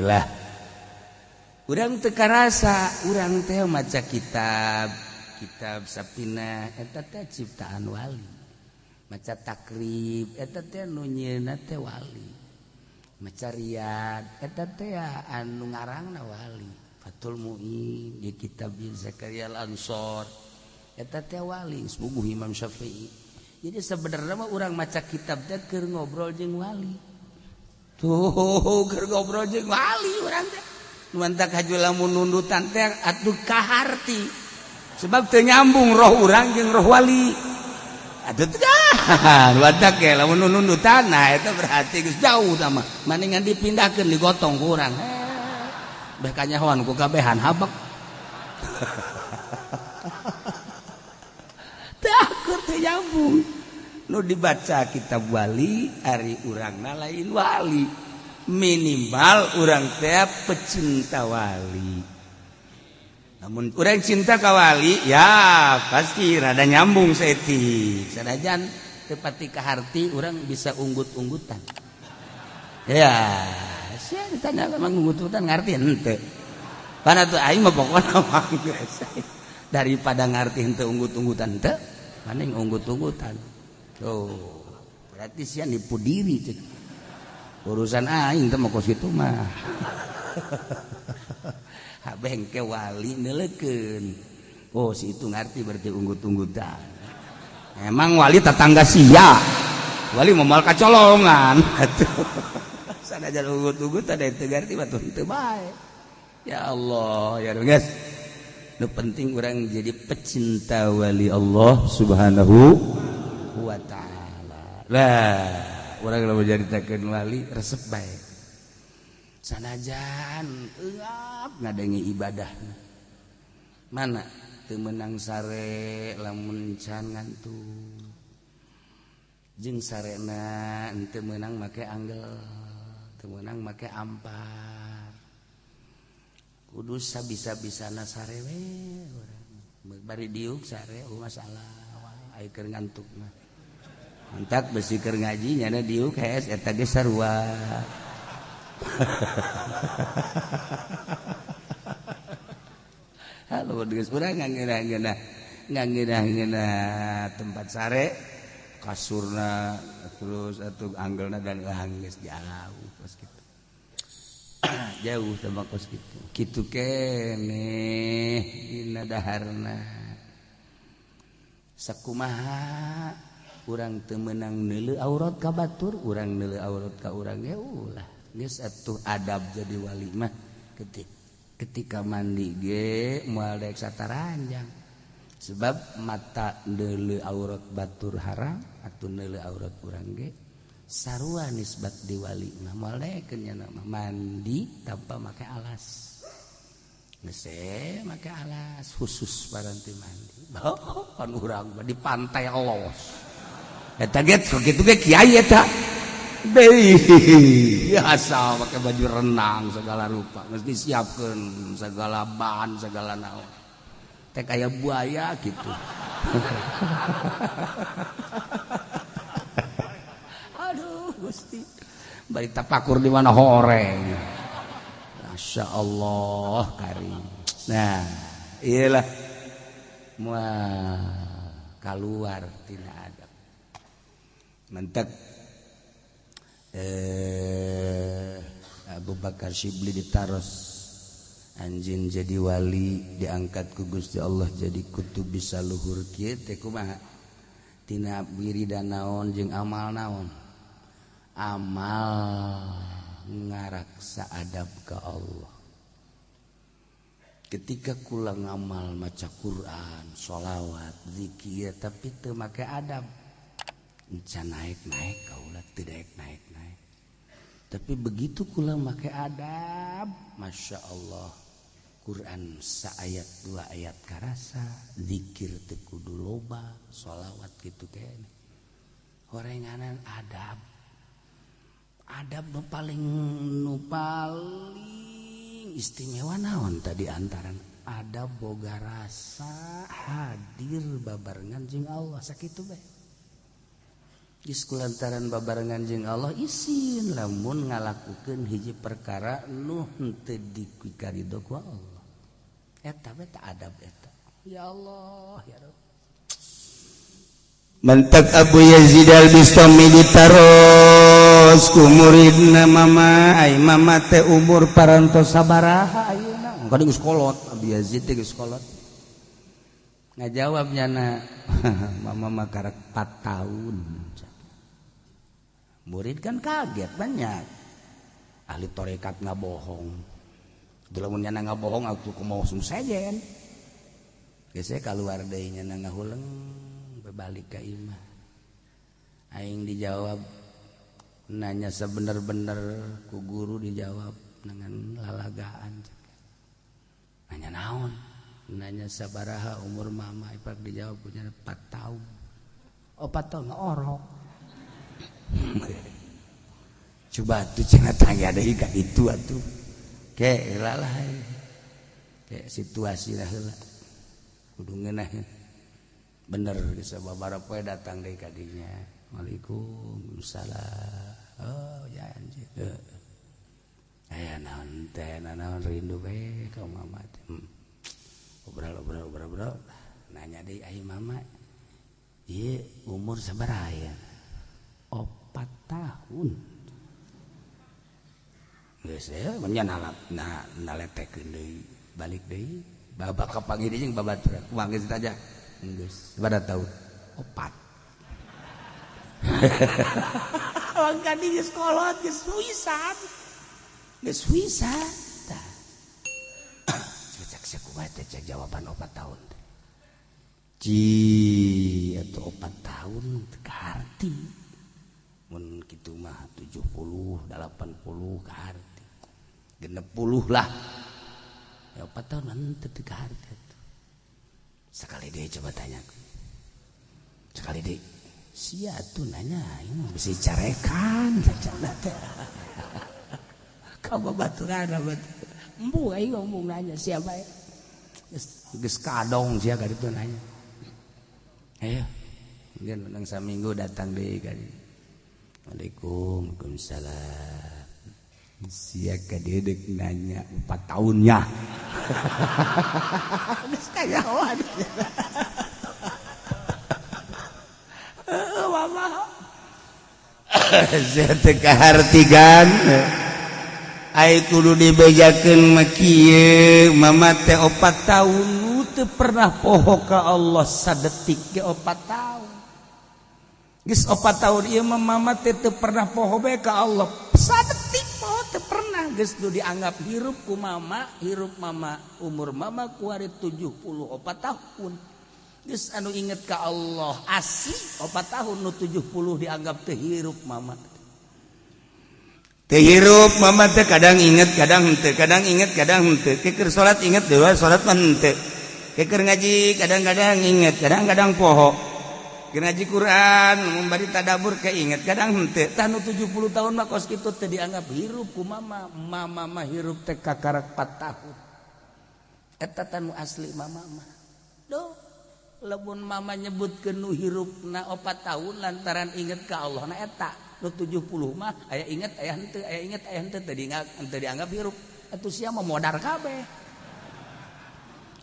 Iyalah urang teu karasa urang teh maca kitab kitab Sapina eta teh ciptaan wali, maca Takrib eta teh nu nyieunna teh wali, maca Riyad eta teh anu ngarangna wali, Fathul Muin di kitab Zakaria Al-Ansor eta teh wali, sepuguh Imam Syafi'i. Jadi sebenarnya mah urang maca kitab teh keur ngobrol jeung wali. Tuh keur ngobrol jeung wali urang teh. Nu mantak haju lamun nundutan teh atuh kaharti. Sebab teu nyambung roh urang jeung roh wali. Atuh teh mantak ge lamun nundutan nah eta berarti geus jauh tah mah. Mendingan dipindahkeun digotong ku urang. Beh kanyahoan ku kabehan habek. Takut teu nyambung. Nu dibaca kitab wali ari urangna lain wali. Minimal urang teh pecinta wali. Namun urang cinta ka wali ya pasti rada nyambung saeutik. Sanajan teu pati kaharti urang bisa unggut-unggutan. Ya, sia ditanya memang unggut-unggutan ngarti henteu. Pana tuh aing mah pokona mah geus. Daripada ngarti henteu unggut-unggutan henteu, mending unggut-unggutan. Tuh, berarti sia nipu diri cek. Urusan aing teh mah kos kitu mah. Bengke wali neleukeun. Oh, si itu ngarti berarti unggut-unggutan. Emang wali tetangga sia. Wali moal kacolongan. Sanajan unggut-unggutan teu ngarti mah teu bae. Ya Allah, ya guys. Nu penting urang jadi pecinta wali Allah Subhanahu wa taala. Lah, urang lamun nyaritakeun wali resep bae. Sanajan euap ngadenge ibadah. Mana teu meunang sare lamun can ngantuk. Jeung sarena henteu meunang make anggel, teu meunang make ampar. Kudu sabisa-bisana sare we urang. Bari diuk sare eueuh masalah aya keur ngantuk mah. Mantak besi keur ngaji nyana diuk hees eta ge sarua. Halo geus urang ngangeunah tempat sare kasurna terus atuh anggelna dan geus jauh kos kitu. Jauh sama kos kitu. Kitu keneh dina daharna. Sakumaha urang teu meunang neuleu aurat ka batur, urang neuleu aurat ka urang ge ulah. Geus atuh adab jadi wali mah ketika mandi ge moal daek sataranjang. Sebab mata neuleu aurat batur haram atuh neuleu aurat urang ge sarua nisbat di wali mah moal daekeun nya mah mandi tanpa make alas. Geus make alas khusus paranti mandi. Pan urang mah di pantai los. Eta ge kitu ge kiai eta. Biasa pakai baju renang segala rupa, mesti disiapkan segala bahan segala naon. Teh kayak buaya gitu. Aduh Gusti. Bari tapakur di mana horeng. Masya Allah karim. Nah, iyalah. Wah, keluar tina adab. Mentek Abu Bakar Syibli ditaros anjing jadi wali diangkat ku Gusti Allah jadi kutub bisa luhur kieu teh kumaha tina wiridan naon jeung amal naon amal ngaraksa adab ka Allah. Ketika kula ngamal maca Quran, sholawat, zikir tapi teu make adab encan naik-naik kaula teu daek naik-naik. Tapi begitu kula make adab, Masya Allah, Quran saayat dua ayat karasa, zikir teu kudu loba, sholawat kitu keneh. Horenganan adab. Adab nu paling istimewa naon tadi antaran adab boga rasa hadir babarengan jeung Allah sakitu bae. Geus kulantaran babarengan jeung Allah isin lamun ngalakukeun hiji perkara nu henteu dikarido ku Allah. Eta we tah adab eta. Ya Allah, ya Rabb. Mentek Abu Yazid Al-Bistami ditaros ku muridna, "Mama, ai mama teh umur parantos sabaraha ayeuna?" Kan geus kolot, Abu Yazid teh geus kolot. Ngajawab nyana, "Mama mah karek 4 tahun." Murid kan kaget, banyak ahli torekat nggak bohong. Lamun nyana nggak bohong, aku mau sejen. Geus keluar deui, nyana ngahuleng, balik ka imah. Aing dijawab, nanya sebener-bener ku guru dijawab dengan lalagaan. Nanya naon? Nanya sabaraha umur mama, ipak dijawab punya 4 tahun. Oh, 4 tahun orok. Coba tuh cenah tanya deui ka itu atuh. Ke lah, kayak situasi lah heula. Kudu ngeunah. Bener geus sababaraha poe datang deui ka dinya. Waalaikumsalam. Oh, ya anjir. Aya naon teh, naon rindu we ka mama teh. Obrol obrol obrol obrol. Nanya deui, "Ai mama ieu umur sabaraha ya?" 4 tahun. Geus ya nya nalap nah naletekeun deui, balik deui babak kapanggih deui jeung babaturan. Kumaha geus aja? Geus sabaraha tahun? 4. Langka di geus kolot, geus wisan. Geus wisan. Tah. Cek sakumaha teh cek jawaban 4 tahun teh. Ci atuh 4 tahun teu kaharti. Mun kitu mah 70, 80 kaharti. 60 lah. Ya 4 tahun henteu teu kaharti atuh. Sekali deui coba tanya. Sekali deui. Sia tuh nanya, ini mah bisi carekan cenah teh. Ka babaturan batur. Embu aing ngomong nanya siapa ya. Geus geus kadong sia ka ditu nanya. Ayo. Mungkin menang saminggu datang deui ka dieu. Waalaikum, waalaikumsalam. Sia ka dieu deuk nanya 4 tahunnya. Geus kanyahoan. Heeh, mama. Sia teu kahartigan. Ai kudu dibejakeun mah kieu, mama teh 4 tahun nu teu pernah poho ka Allah sadetik ge 4 tahun. Geus 4 tahun ieu mah mama teh teu pernah poho bae ka Allah. Sadetik poho teu pernah, geus nu dianggap hirup ku mama, hirup mama umur mama kuari 74 tahun. Geus anu inget ka Allah asli 4 tahun, nu 70 dianggap teu hirup mama. Teu hirup mama teh, kadang inget kadang henteu, kadang inget kadang henteu. Keur salat inget deui, salat mah henteu. Keur ngaji kadang-kadang inget, kadang-kadang poho. Keur ngaji Quran mun bari tadabur keinget, kadang henteu. Tah nu 70 tahun mah kos kitu teh dianggap hirup ku mama. Mama mah hirup teh kakarak 4 tahun. Eta tah nu asli mama mah. Duh, lamun mama nyebutkeun nu hirupna 4 tahun lantaran inget ka Allah na eta. Nu 70 mah aya inget aya henteu, aya inget aya henteu, teu dianggap, teu dianggap hirup. Atuh sia mah modar kabeh.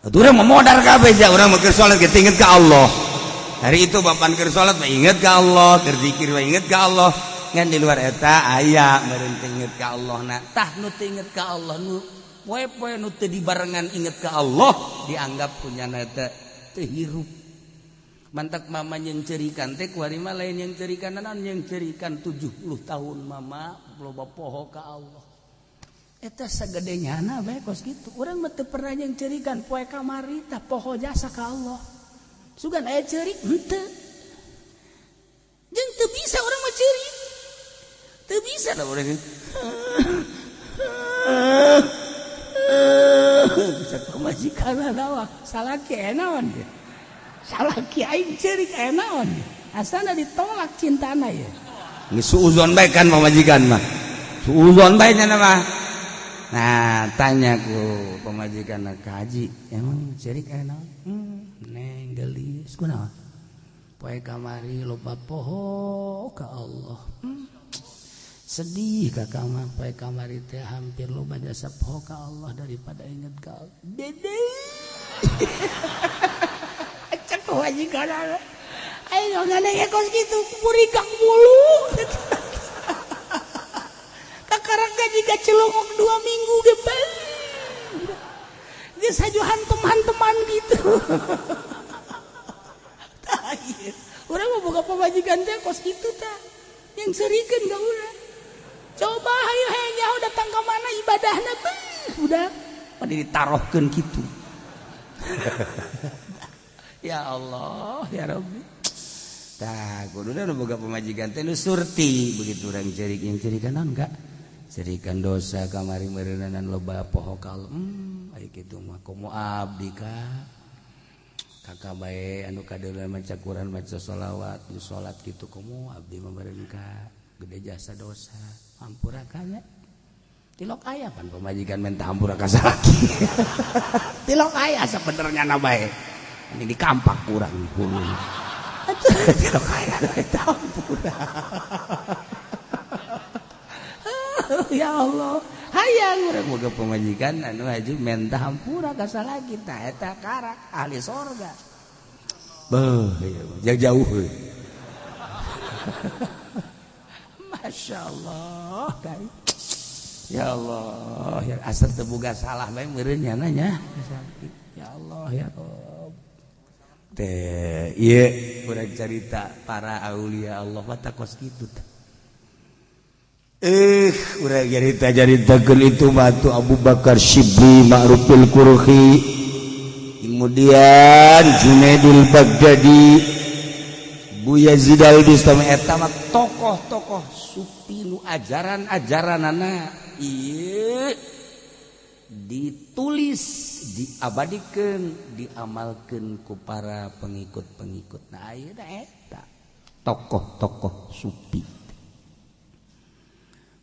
Atuh urang mah modar kabeh ja, urang mah keur salat ge inget ka Allah. Hari itu bapan keur salat mah inget ka Allah, keur zikir mah inget ka Allah. Ngan di luar eta aya meureun teu inget ka Allah na. Tah nu teu inget ka Allah, nu poe-poe nu teu dibarengan inget ka Allah dianggap punya teh teu hirup. Mantak mama yang cerikan teh kuari mah lain yang cerikan naon, yang cerikan 70 tahun mama loba poho ka Allah. Eta sagede nyana bae kos kitu. Urang mah teu pernah yang cerikan poe kamari tah poho jasa ka Allah. Sugan aya ceurik henteu. Jeung teu bisa urang mah ceurik. Teu bisa lah urang. Bisa pamajikan naon salaki naon dia. Salaki aing ceurik aya naon? Asana ditolak cintana ya. Geus suuzon bae kan pamajikan mah. Suuzon bae nya mah. Nah, tanya ku pamajikan ka haji, emang ceurik aya naon? Neng gelis kunaon? Poe kamari loba poho ka Allah. Sedih kakak mah poe kamari teh hampir loba jasa poho ka Allah daripada inget ka Allah. Dede. Cek wajikan. Ayo ngadenge kos kitu burikak mulu. Kakarang gaji gacelongok 2 minggu ge bae. Geus haju hantem-hanteman gitu. Tah ieu. Urang mah boga pamajikan teh kos kitu tah. Yang serikeun ka urang. Coba hayu hayang nyaho datang ka mana ibadahna beuh udah pada ditarohkeun kitu. Ya Allah, ya Rabbi. Tah kuduna nu boga pamajikan teh nu surti begitu urang ceurik yang cerikan naon enggak? Cerikan dosa kamari meureunan loba poho ka Allah. Aya kitu mah komo abdi ka. Kakak bae anu kadeuleuh maca Quran maca sholawat di salat kitu komo abdi mah meureun ka gede jasa dosa ampura ka nya. Tilok aya pan pamajikan minta ampura ka salaki. Tilok aya sabenernya na bae. Ini dikampak kurang hulu. Tilok aya minta ampura. Ya Allah, hayang urang boga pamajikan anu haju minta hampura ka salaki tah eta karak ahli sorga. Beuh, jauh-jauh. Masya Allah, kai. Ya Allah, ya asal teu boga salah bae meureun nya nya. Ya Allah, ya Rabb. Teh, ieu urang carita para aulia Allah mah kos kitu tah. Urang carita-caritakeun itu mah atuh Abu Bakar Shibli Ma'rufil Qurhi. Kemudian Junaidul Baghdadi, Bu Yazid Al-Bistami eta mah tokoh-tokoh sufi nu ajaran-ajaranana ieu ditulis, diabadikeun, diamalkeun ku para pengikut-pengikut. Nah ayeuna eta tokoh-tokoh sufi.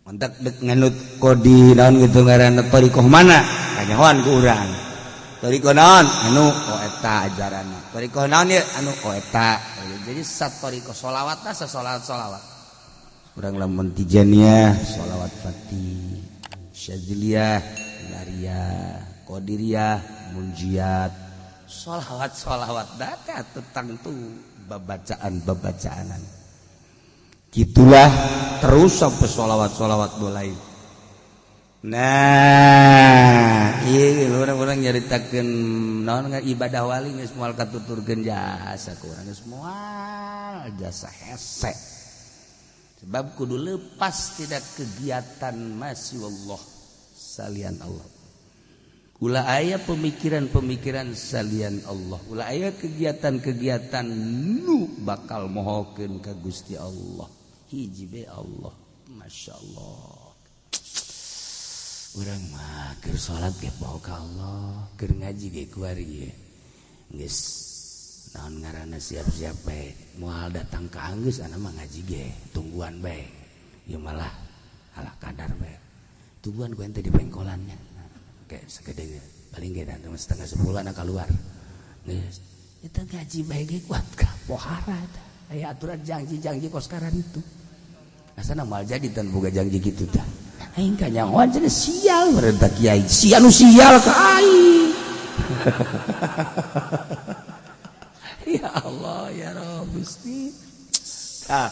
Mantak dek nganut kodi naon gitu ngaranna thariqah mana? Kanyahoan ku urang. Thariqah naon? Anu oh eta ajaranna. Thariqah naon ieu? Anu oh eta. Jadi sat thariqah sholawatna sasolawat-solawat. Urang lamun Tijaniyah sholawat Fatih, Syadziliyah, Nariyah, Qadiriyah, Munjiat. Sholawat-sholawat data tentang tuh babacaan-babacaanan. Gitulah terus sampai sholawat-sholawat mulai. Nah, iya orang-orang nyaritakeun naon ibadah wali geus moal katuturkeun jasa ku urang geus moal jasa hese. Sebab kudu lepas tidak kegiatan masya Allah salian Allah. Ulah aya pemikiran-pemikiran salian Allah. Ulah aya kegiatan-kegiatan nu bakal mohokeun ka Gusti Allah. Hiji be Allah. Masya Allah. Urang mah keur salat ge poho ka Allah, keur ngaji ge kuari ge. Geus naon ngaranna siap-siap bae. Moal datang ka anggeus ana mah ngaji ge, tungguan bae. Ieu malah ala kadar bae. Tungguan ku ente di pengkolannya. Kayak segede paling ge datang 9:30 anak keluar. Geus eta gaji bae ge kuat ka pohara eta. Aya aturan janji-janji kos karan itu. Asana moal jadi tan boga janji kitu tah. Aing kanyahoan cenah sial merenta kiai. Sia nu sial ka aing. Ya Allah ya Rabb Gusti. Tah.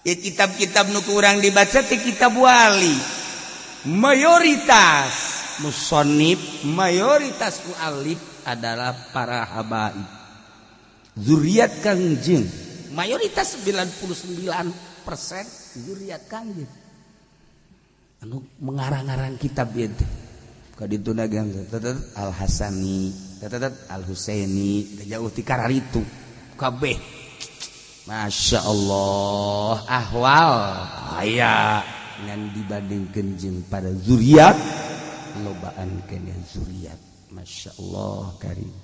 Ya kitab-kitab nu kurang dibaca teh kitab wali. Mayoritas musonib, mayoritas mualif adalah para habaib zuriat Kangjeng. Mayoritas 99% zuriat Kangjeng anu mengarang-arang kitab ieu teh. Kadituna gang Al Hasani, Al Husaini, jauh ti kararitu kabeh. Masya Allah ahwal aya ngan dibandingkeun jeung pada zuriat lobaan kene zuriat. Masya Allah karim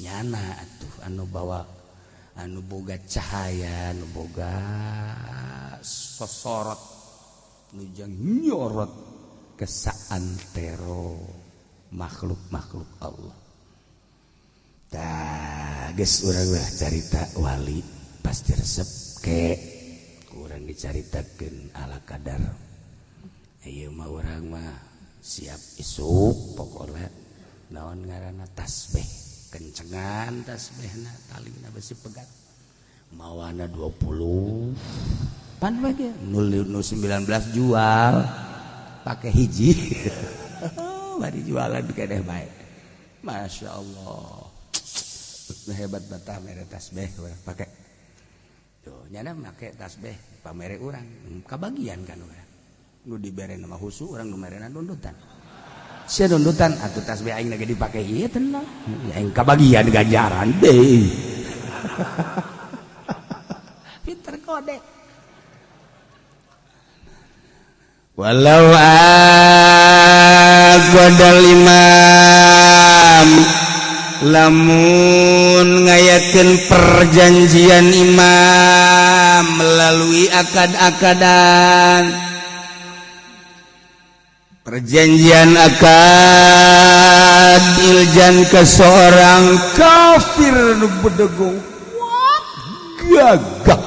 nyana atuh anu bawa anu boga cahaya, anu boga sosorot nu jang nyorot kesaantero makhluk-makhluk Allah. Tah Tah, geus urang lah carita wali pasti resep ke kurang dicaritakeun ala kadar. Ieu mah urang mah siap isuk, pokoknya naon ngaranna tasbih, kencengan tasbihna, talina besi pegat, mawana 20 pan we ge nu 19 jual pakai hiji, bari jualan keneh bae. Masya Allah, hebat batah mere tasbih pakai tuh, nyana make tasbih pamere urang kabagian kan. Urang nu dibere nama husu, urang nu merena dundutan, sia dundutan atuh tasbih aing lagi dipake ieu, tenang aing kabagian ganjaran deh, pinter kode. Walau aqadal imam, lamun ngayakeun perjanjian imam melalui akad-akadan, perjanjian akad iljan ke seorang kafir nu bedegong gagah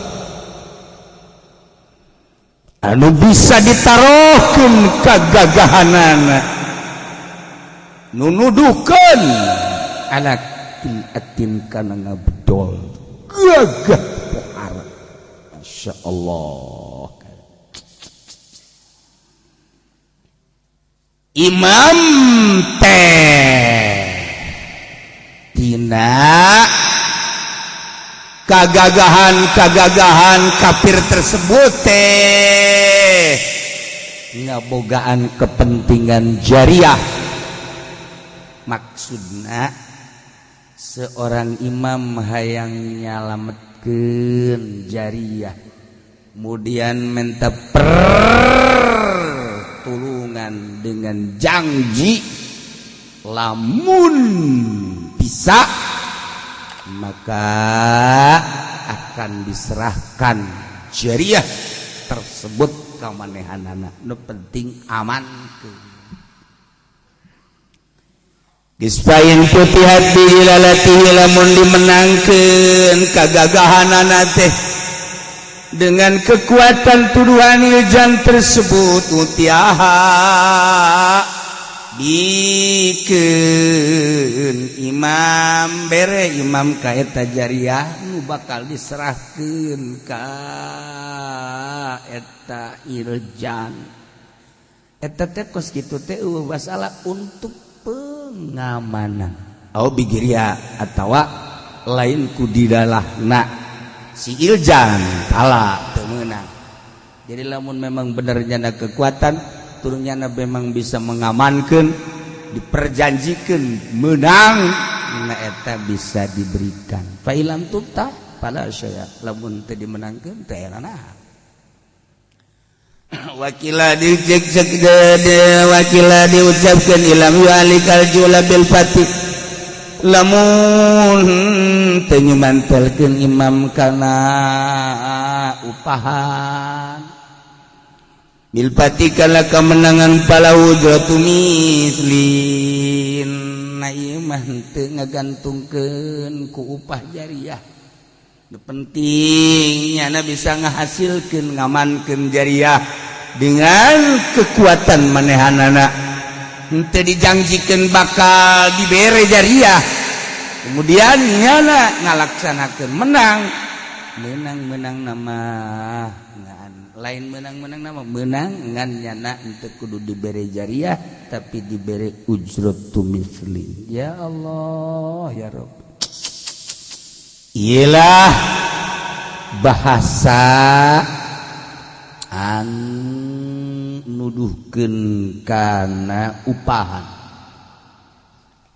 anu bisa ditaruhkeun kagagahanana, nu nuduhkeun anak atin kana ngabdol gagah pohara. Masya Allah, imam teh tina kagagahan-kagagahan kafir tersebut teh ngabogaan kepentingan jariah. Maksudna seorang imam hayang nyalametkeun jariah, kemudian minta pertulungan dengan janji lamun bisa maka akan diserahkan jariah tersebut ka manehanana, nu penting aman ke. Geus pain putih hati lalatihi, lamun dimenangkeun kagagahanana teh dengan kekuatan tuduhan iljan tersebut, utiaha bikeun imam, bere imam ka eta jariah nu bakal diserahkeun ka eta iljan. Eta teh kos kitu teh eueuh masalah untuk pengamanan au bigiria atawa lain ku didalahna si iljan tala teu meunang. Jadi lamun memang bener nyana kekuatan turunnya memang bisa mengamankan, diperjanjikan menang na eta bisa diberikan. Fa ilam tubta fala syaya, lamun teu dimenangkeun teh naon. Wakila dicek wakila diucapkan ilam yu'alikal jula bil fatih, lamun teu nyumantelkeun imam kana upahan bil fatih kana kemenangan, falahu ujratu mislin. Na ieu mah teu ngagantungkeun ku upah jariah. Nu penting nyana bisa ngahasilkeun, ngamankeun jariah dengan kekuatan manehanana, henteu dijanjikeun bakal dibere jariah kemudian nyana ngalaksanakeun menang. Menang menang nama ngan lain menang menang nama menang ngan nyana henteu kudu dibere jariah tapi dibere ujratu mislin. Ya Allah, ya Rabb. Iyalah bahasa an nuduhkeun kana upahan.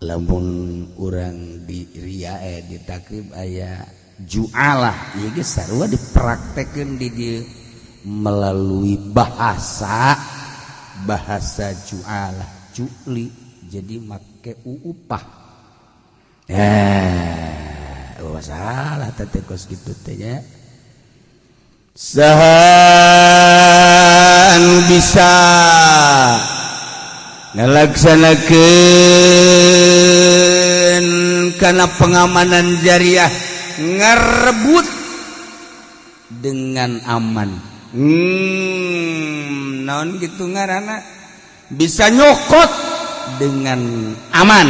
Lamun urang di ria di takrib aya jualah, ieu geus sarua dipraktekeun di dieu melalui bahasa bahasa jualah juli, jadi make upah. Oh, salah teh kos kitu teh nya. Saha anu bisa ngalaksanakeun Kana pengamanan jariah, ngarebut dengan aman, naon gitu ngaranna, bisa nyokot dengan aman,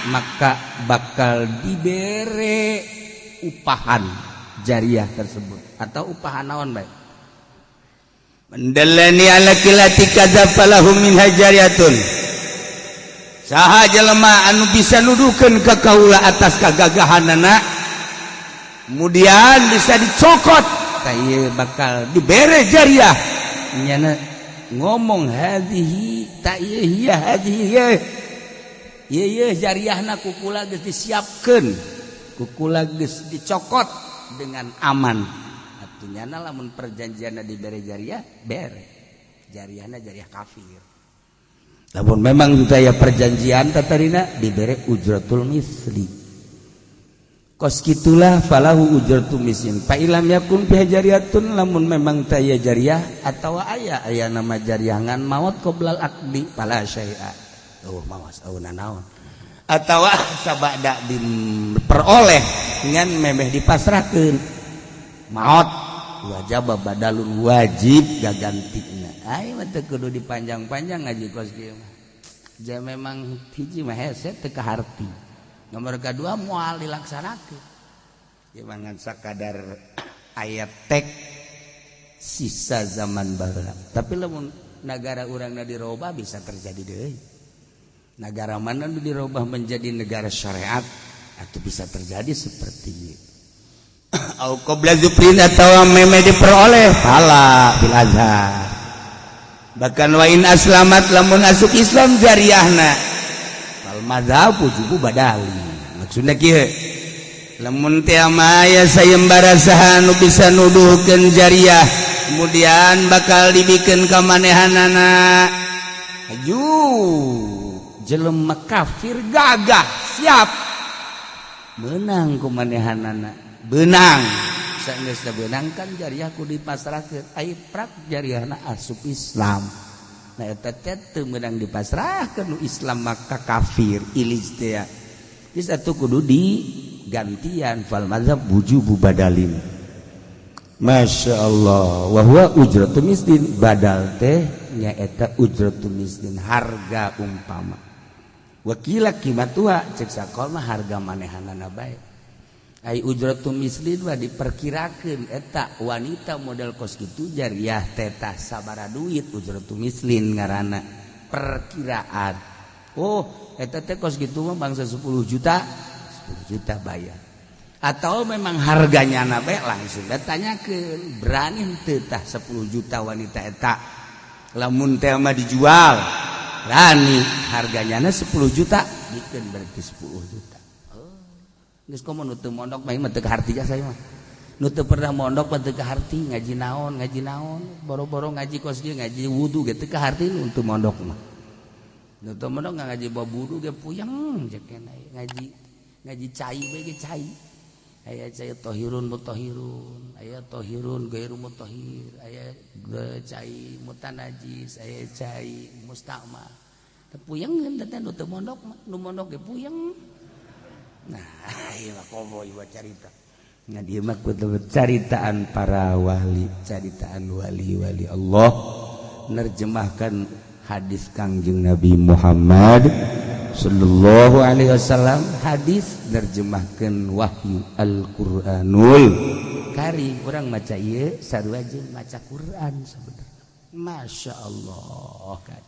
maka bakal dibere upahan jariah tersebut atau upahan naon baik. Man dallani ala qillati kadza falahu minha jariyatun. Saha jelema anu bisa nuduhkeun ka kaula atas kagagahanana, kemudian bisa dicokot, tah ieu bakal dibere jariah. Nyana ngomong hadhihi, ta ieu hiya hadhihi, ieu ieu jariahna ku kula geus disiapkeun, ku kula geus dicokot dengan aman. Atuh nyana lamun perjanjianna dibere jariah, bere jariahna jariah kafir. Lamun memang daya perjanjian tatarina, dibere ujratul misli kos kitulah, falahu ujratul mislin. Fa illam yakun fiha jariyatun, lamun memang taya jariah atau aya aya nama jariah ngan maot qoblal aqdi, fala syai'a. Oh, mawas oh nanaon atau sabada diperoleh ngan memeh dipasrahkeun maot, wajib badalun, wajib gagantina. Ayo mah teu kudu dipanjang-panjang ngaji kos kieu mah. Ja memang hiji mah hese teu kaharti. Nomor kedua moal dilaksanakeun. Ya mangan sakadar ayat tek sisa zaman baheula. Tapi lamun negara urangna dirobah bisa terjadi deui. Negara mana nu dirobah menjadi negara syariat atau bisa terjadi seperti itu. Au qabla dzufrin atawa meme diperoleh, fala fil azhar. Bahkan wa in aslamat, lamun asup Islam jariahna, fal madzhab wujubu badali. Maksudna kieu, lamun teh aya sayembara saha nu bisa nuduhkeun jariah, kemudian bakal dibikeun ka manehanana, aju jelema kafir gagah siap menang ku manehanana, benang. Saenggeus benang kan jariah ku dipasrahkeun. Ai prak jariahna asup Islam. Nah, eta teh teu meunang dipasrahkeun nu Islam maka kafir ilis teh. Geus atuh kudu digantian, fal mazhab wujubu badalin. Masya Allah, wa huwa ujratu mislin. Badal teh nyaeta ujratu mislin, harga umpama. Wakila qimatuha, cek sakol mah harga manehanana bae. Ai ujratu mislin mah diperkirakeun eta wanita model kos kitu jariah teh tah sabara duit, ujratu mislin ngaranna perkiraan. Oh, eta teh kos kitu mah bangsa 10 juta, 10 juta bayar. Atau memang harganya na bae langsung ditanyakeun, berani henteu tah 10 juta wanita eta lamun teh mah dijual, berani harganya na 10 juta, bikin berarti 10 juta. Geus komo nu teu mondok mah teu kaharti saya mah. Nu teu pernah mondok mah teu kaharti ngaji naon, ngaji naon, boro-boro ngaji kos kieu, ngaji wudu ge teu kaharti nu teu mondok mah. Nu teu mondok ngaji bab wudu ge puyeng cek ngaji ngaji cai bae ge cai. Aya cai tohirun mutahhirun, aya tohirun gairu mutahhir, aya cai mutanajis, aya cai mustakmal. Teu puyeng teh nu teu mondok mah, nu mondok ge puyeng. Nah, ieu mah komo ieu carita. Nah, ieu mah caritaan para wali, caritaan wali-wali Allah nerjemahkan hadis Kangjeng Nabi Muhammad sallallahu alaihi wasallam, hadis nerjemahkan wahyu Al-Qur'anul Karim. Urang maca ieu sarua jeung maca Quran sebenarnya. Masya Allah kan.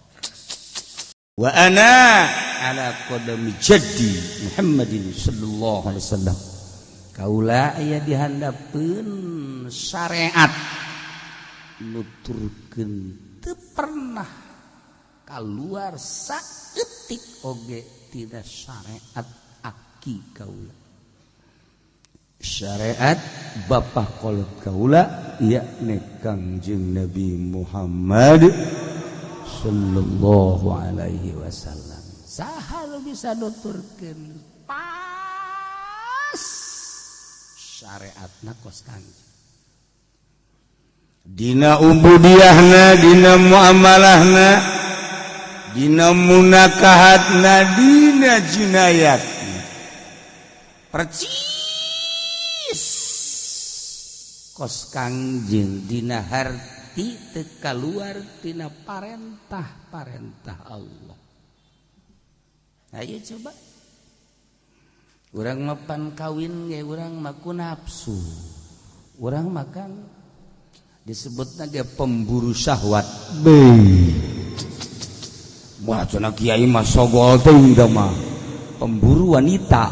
Wa ana ala qadami jaddi Muhammadin sallallahu alaihi wasallam. Kaula aya dihandapeun syariat nuturkeun teu pernah keluar saeutik oge tina syariat aki kaula, syariat bapak kolot kaula, yakni Kangjeng Nabi Muhammad sallallahu alaihi wasallam. Saha nu bisa nuturkeun pas syariatna kos Kangjeng dina ubudiahna, dina muamalahna, dina munakahatna, dina jinayatna? Percis kos Kangjeng dina harti teu kaluar tina parentah-parentah Allah. Ayo coba. Urang mapan kawin ge urang mah ku nafsu. Urang makan disebutna ge pemburu syahwat. Beuh. Wah cenah kiai mah sogol teuing da mah. Pemburu wanita.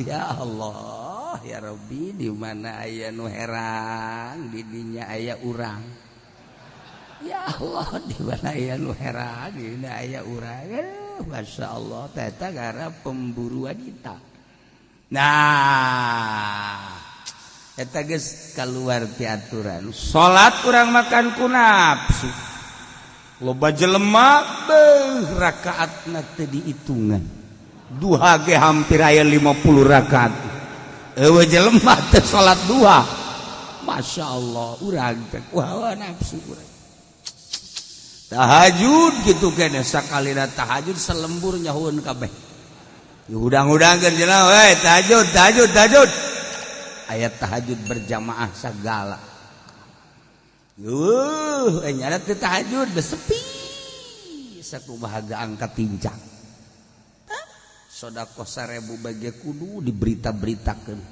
Ya Allah, ya Rabbi, di mana aya nu herang, di dinya aya urang. Ya Allah, di mana aya nu herang, di dinya aya urang. Masya Allah, teta gara pemburu wanita. Nah, eta geus kaluar ti aturan. Salat urang makan ku nafsu. Loba jelema beuh rakaatna teu diitungan. Duha ge hampir aya 50 rakaat. Eueuh jelema teu salat duha. Masya Allah, urang teh wah nafsu urang. Tahajud gitu kene sakalina tahajud selembur nyahueun kabeh. Hudang-hudangkeun cenah we tahajud tahajud tahajud. Aya tahajud berjamaah sagala. Yuh, nyana teu tahajud sepi. Sakumaha ge angkat tincang. Sedekah 1000 bagi kudu diberita-beritakeun.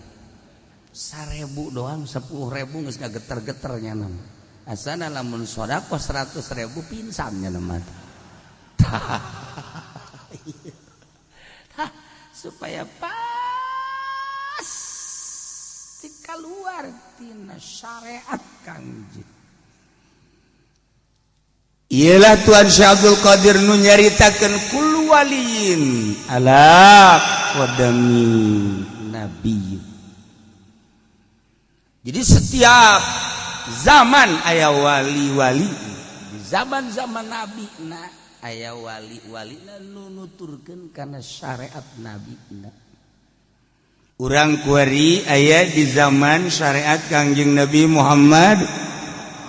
1000 doang 10.000 geus ngageter-geter nya mah. Asana lamun sedekah 100.000 pingsan nya mah. Supaya pas keluar tina syariat Kangjeng. Ialah Tuan Syekh Abdul Qadir nu nyaritakeun kullu waliyin ala qadami nabi. Jadi setiap zaman aya wali-wali, di zaman-zaman nabi na aya wali-wali na nu nuturkeun kana syariat nabi na. Urang kuari aya di zaman syariat Kangjeng Nabi Muhammad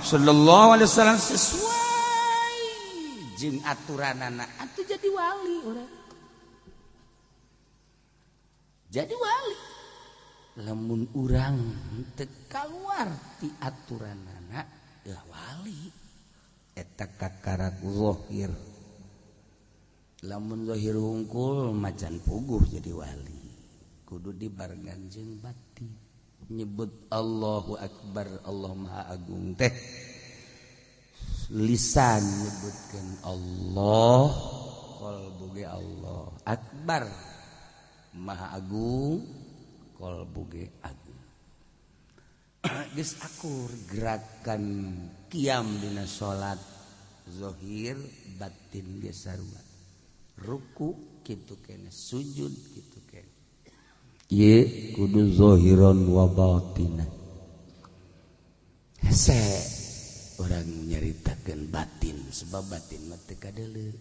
sallallahu alaihi wasallam sesuai jeung aturanana atuh jadi wali urang. Jadi wali. Lamun urang teu kaluar ti aturanana ya wali. Eta kakarak zahir. Lamun zahir hungkul macan puguh jadi wali. Kudu dibarengan jeung batin. Nyebut Allahu Akbar, Allah Maha Agung teh lisan nyebutkan Allah, qalbu ge Allah Akbar, Maha Agung, qalbu ge agung. Geus akur gerakan kiam dina salat zahir batin ge sarua. Ruku kitu kene, sujud kitu kene. Ye kudu zahiran wa batinan. Hese orang nyaritakeun batin sebab batin mah teu kadeuleu,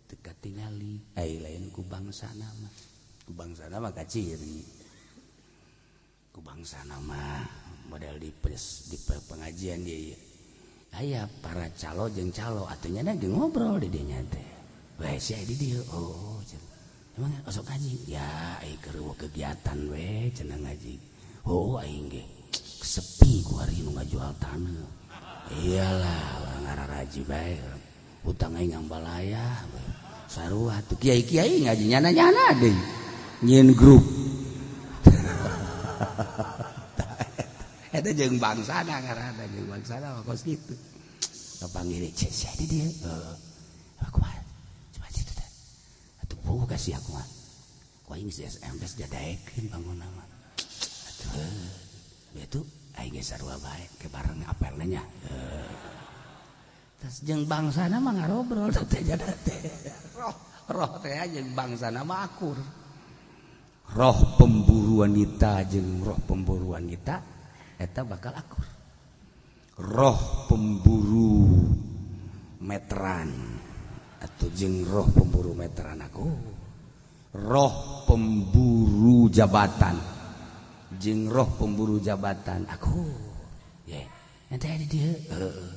teu katingali, ai lain ku bangsana mah. Ku bangsana mah kaciri. Ku bangsana mah model di pengajian dia ieu. Aya para calo jeung calo atuh nya ge ngobrol di dinya teh. Weh sia di dieu. Oh, cenah. Emang osok ngaji? Ya, ai keur kegiatan we cenah ngaji. Oh, aing ge sepi ku hari nu ngajual taneuh. Iyalah, urang ngararaji bae. Hutang aing ngambalaya. Sarua tuh kiai-kiai ngaji nyana-nyana deui. Nyieun grup. Eta jeung bangsana ngaranna jeung bangsana mah kos kitu. Kapanggih cek sia di dieu. Heeh. Kumaha? Coba situ teh. Atuh puguh ka sia kumaha. Ku aing geus SMS jadaekeun bangunna mah. Atuh. Itu aing ge sarua bae ke bareng apelna nya. Tas jeung bangsana mah ngarobrol teh jada teh. Roh roh teh jeung bangsana mah akur. Roh pemburu wanita jeung roh pemburu wanita eta bakal akur. Roh pemburu meteran atau jeung roh pemburu meteran aku. Roh pemburu jabatan jeung roh pemburu jabatan aku. Ye, ente di dieu. Heeh.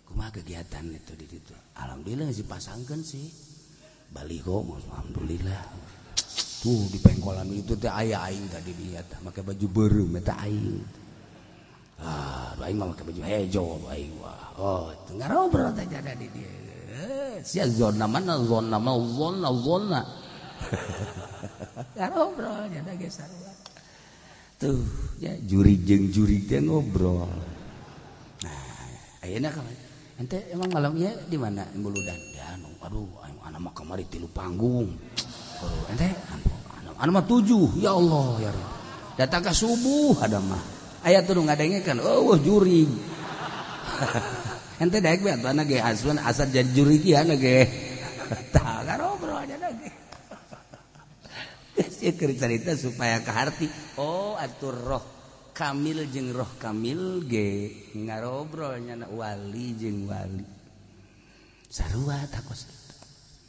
Kumaha kegiatan itu di ditu? Alhamdulillah dipasangkeun sih. Baliho alhamdulillah. Tuh di pengkolan itu teh aya aing tadi dia tah make baju beureum eta aing. Ah, aing mah make baju hejo aing wah. Oh, teu ngarobrol teh jada di dieu. Sia zona mana zona mah zona zona. Ngarobrol jada ge sarua. Tuh, ya jurig jeung jurig teh ngobrol. Nah, ayeuna ka ente emang malam ieu di mana Buludan? Ya, aduh, aing anak mah kamari 3 panggung. Aduh, ente anu mah 7. Ya Allah ya Rabb. Datang ke subuh ada mah. Aya tuh nu ngadengekeun, eueuh jurig. Ente daek we atuh ge asuan asa jadi jurig ieu ge. Tah ngarobrol aja ge. Geus ieu keur carita supaya kaharti. Oh, atuh roh kamil jeung roh kamil ge ngarobrol nyana wali jeung wali. Sarua takos.